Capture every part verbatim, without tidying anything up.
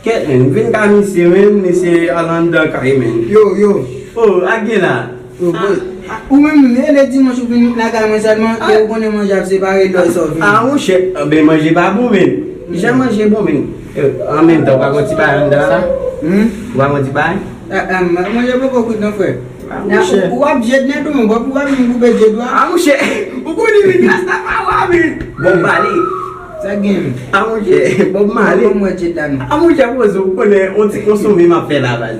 Kèt, men, m vin ka misye, men, misye al anndan kay, men. Yo, yo. Oh, ak gen la. Yo, boy. Ou menm, e le dimanch ou vin lakay mwen sèlman, e ou konnen manje ap separe lè sa w vini. Ah, monchè, ben, manje pa bon, men. Jan manje bon, men. An menm tan, ou pa gon ti bagay anndan la? Hmm? Ou pa gon ti bagay? Ah, ah, manje poko kwit non, frè. Ah, monchè. Ou, ou ap jed nèt ou, men, ou ap vin koupe jed ou a. Ah, monchè, ou konnen, men, rasta pa wa, men. Bon, pale. Sa gen? Ah, monchè, Bob Marley. Bon, mwen jed la, non. Ah, monchè, poze, ou konnen, on ti konsome m ap fè la, baz.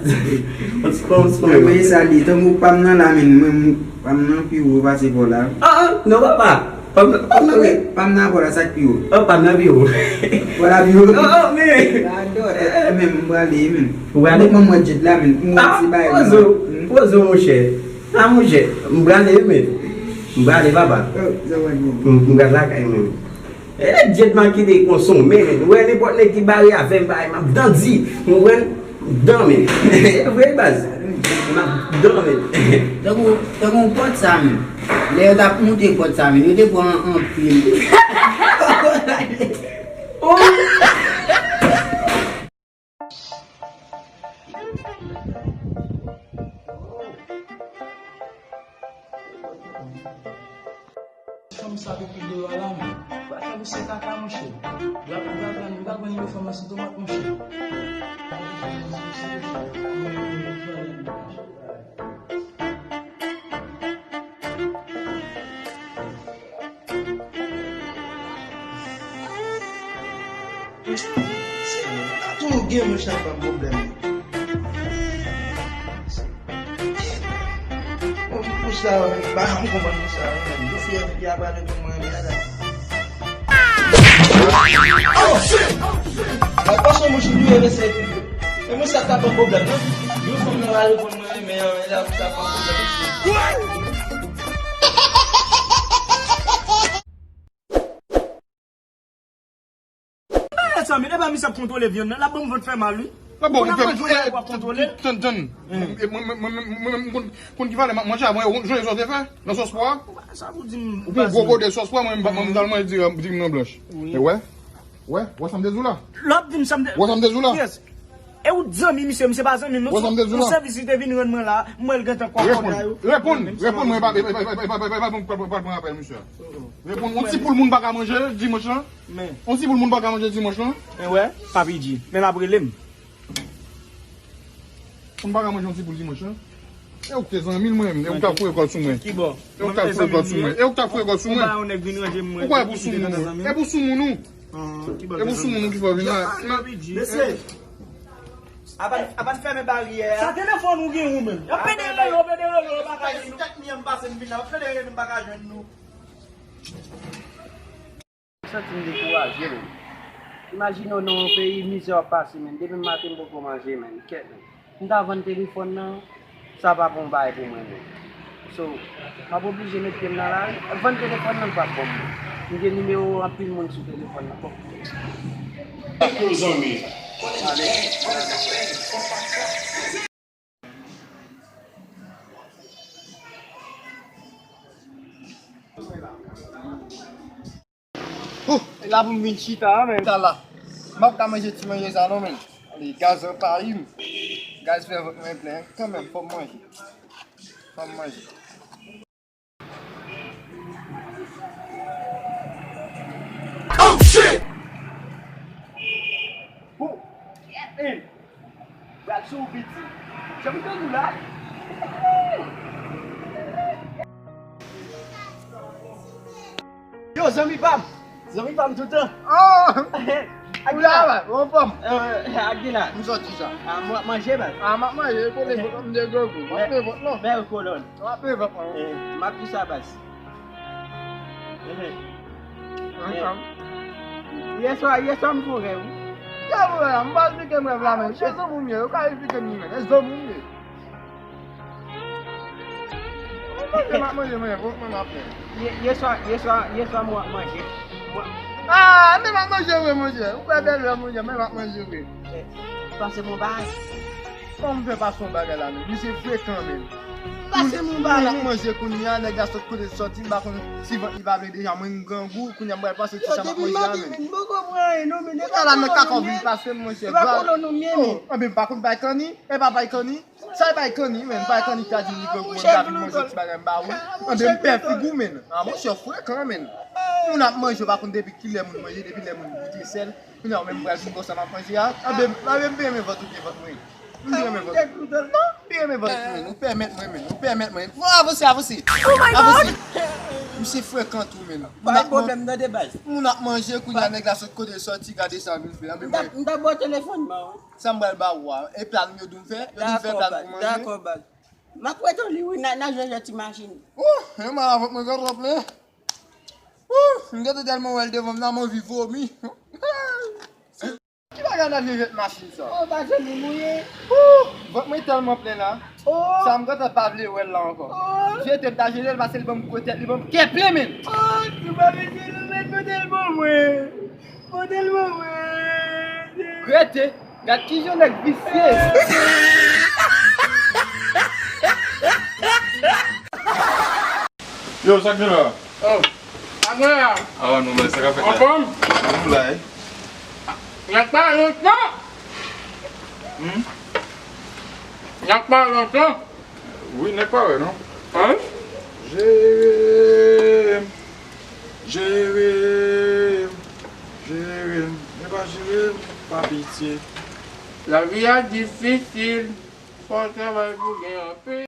On ti konsome. Mwen, sa li, tankou pa m nan la, men, mwen, pa m nan pi wo pase pa w la. Ah, ah, non, papa. Pa m nan, pa m nan, pa m nan pa w la, sa k pi wo? Oh, pa m nan pi wo. Pa w la pi wo? Oh, oh, men. Gadò, e, e, men, m prale, men. Ou prale? Mwen, mwen jed la, men. Mwen, ah, ti bagay, poze, poze, monchè. Ah, monchè, m prale, men. M prale, papa. Oh, sa w ap di? M, m prale lakay, men. E, jed m a kite konsome, men. Ou wè nenpòt nèg ki bare avè m, bay, m ap dandi. Ou konprann? M dòmi. E vre, baz. M ap dòmi. Tankou, tankou pòt sa, men. Lè yo t ap moute pòt sa, men, yo te pran anpil. Oh! Fanm sa pipi deyò a la, men. Bagay ou se kaka, monchè. L ap gade, li pa konn yo fanm nan se tomat, monchè. Senyè, tou gen mouch la ban m pwoblèm. Bon, mouch la, m pa janm konprann mouch la, menm. Dosye F B I a pral reponn mwen, men, la. Oh, shit! Ay, pase mouch li, mesye. E mouch la ta ban m pwoblèm, non? Yon fanm nan pral reponn mwen, men, la, mouch la ban m pwoblèm. Mezanmi, e pa misye ap kontwole vyann nan, l ap ban m vant fè mal, wi. Bon, ou fè, w ap kontwole. Tann, tann. Mwen, mwen, mwen, mwen, mwen, mwen, mwen konn, konn ki valè m ap manje a, mwen, ou sonje sa w te fè nan sòs pwa a? Sa pou di m. Ou pran gwo gode sòs pwa, mwen, mwen, mwen, mwen, mwen di, di m nan blanch. Wi. E wè? Wè, wè sa m te di w la? L ap di m sa m te. Wè sa m te di w la? Yes. E ou t zanmi misye, misye pa zanmi m non. Wè sa m te di w la? Yon sèvis li te vin rann mwen la, m wè l gentan kòkòday yo. Reponn, reponn, reponn mwen, e pa, e pa, e pa pran apèl misye. Reponn, yon ti poul moun pa ka manje dimanch lan? Men. Yon ti poul moun pa ka manje dimanch lan? Men wè, Papi G. Men l ap rele m. Moun pa ka manje yon ti poul dimanch lan? E ou k te zanmi l mwen, e ou k t ap foure kòd sou mwen. Kibò? E ou k t ap foure kòd sou mwen. E ou k t ap foure kòd sou mwen. Ou pa yon nèg vin ranje m mwen. Ou kwè pou soumoun ou? E pou soumoun ou? E pou soumoun ou ki fè w vin la? Mesye, avan, avan fèmen baryè a. Sa telefòn ou gen ou menm? Yo pede rele, yo pede rele, yo pa ka jwenn nou. Kèk milyon m pase m vin la, yo pede rele m pa ka jwenn nou. M santi m dekouraje, menn. Imajine w nan yon peyi mizè w ap pase, menn. Depi maten m poko manje, menn. Kèt, menn. M ta vann telefòn nan, sa pa bon bagay pou mwen, menn. So, m ap oblije met pye m nan lari. Vann telefòn nan p ap bon pou mwen. M gen nimewo anpil moun sou telefòn nan. Bon. Ak nou zanmi. Oh, e la pou m vin chita a, menn. Sa la. M ap ka manje ti manje sa non, menn. Ale, gaz anvayi m. Gaz fè vant mwen plen. Kanmenm, fò m manje. Fò m manje. Oh, shit! Oh, yeah, man. Pral sou piti. Jan m tande w la. Yo, zanmi pa m. Zanmi pa m toutan. Oh! Ou la, baz, ou anfòm? Ak gen la. M sòti sa. Ah, m ap manje, baz. Ah, m ap manje, kole vant, m degogo. M ap fè vant, non. Bèl kolòn. M ap fè vant, non. Eh, m ap di sa, baz. Eh, eh. Yèswa, yèswa m fè yon rèv, wi. Sa pou rèv la, m pa esplike m rèv la, menn. Se zanmi m ye, yo ka esplike m li, menn. Se zanmi m ye. Mwen manje, m ap manje, mwen, mwen, mwen ap fè. Yè, yèswa, yèswa, yèswa m ap manje. Mwen... Ah, men m ap manje vre, monchè. Ou fè bèl vre, monchè, men m ap manje vre. Eh, pase m yon bagay. Kòman m fè pase yon bagay la, menn? Misye frekan, menn. Pase m yon bagay, men. Moun ap manje kounye a, nèg la sot kote l soti, m pa konn si vant li pa vle deja, mwen m grangou, kounye a m pral pase ti sa m ap manje a, men. Depi maten, men, m poko pran anyen, non, men. Kounye a la, nan kaka w vin pase m, monchè. E pa kolon nou m ye, men. Oh, anben, m pa konn bay kanni, e pa bay kanni. Sa e bay kanni, men, bay kanni ka di li grangou, men, m ta vin manje ti bagay m ba ou. Anben, m pè figi w, men. Ah, monchè, frekan, men. Moun ap manje, w pa konn depi kilè moun manje, depi lè moun goute sèl. Kounye a, ou menm pral vin konsa m ap manje a. Anben, anben, m pi renmen vant ou ke vant mwen. M pi renmen vant ou. Non, m pi renmen vant ou, men. Ou pèmèt mwen, men. Ou pèmèt mwen. Bon, avanse, avanse. Oh my God! Avanse. Misye frekan tou, men. Pa gen pwoblèm, tande, baz. Moun ap manje, kounye a, nèg la sot kote l soti, gade sa l vin fè. Anben, m t ap, m t ap ba w telefòn mwen, wi. Sa m pral ba ou a? E pla nou yo di m fè? Yo di m fè pla nou pou manje? Dakò, baz. M ap prete w li, wi, n a, n a jwe jwèt ti machin. Ouh, yon mal avèk mwen, granpòp, men. Ouh, m gentan tèlman wè l devan m nan, m anvi vomi. Ki bagay nan vye jwèt machin sa? Oh, pa janm mouye. Ouh, vant mwen tèlman plen la. Oh. Sa m gentan pa vle wè l la ankò. Oh. Jete m ta jete l, pase li ban m gwo tèt, li ban m kè plen, men. Oh, si w pa vle jete l, men pote l ban mwen. Pote l ban mwen. Rete. Gad kijan nèg visye. Yo, sa k gen la? Oh, sa k gen la? Awa, nou la, sa k ap fèt la? Anfòm? Nou la, wi. Nèg pa lontan. Hmm? Nèg pa lontan. Wi, nèg pa wè, non. Hein? Jere m, jere m, jere m. Nèg pa jere m, pa pitye. Lavi a difisil, fò w travay pou gen anpil.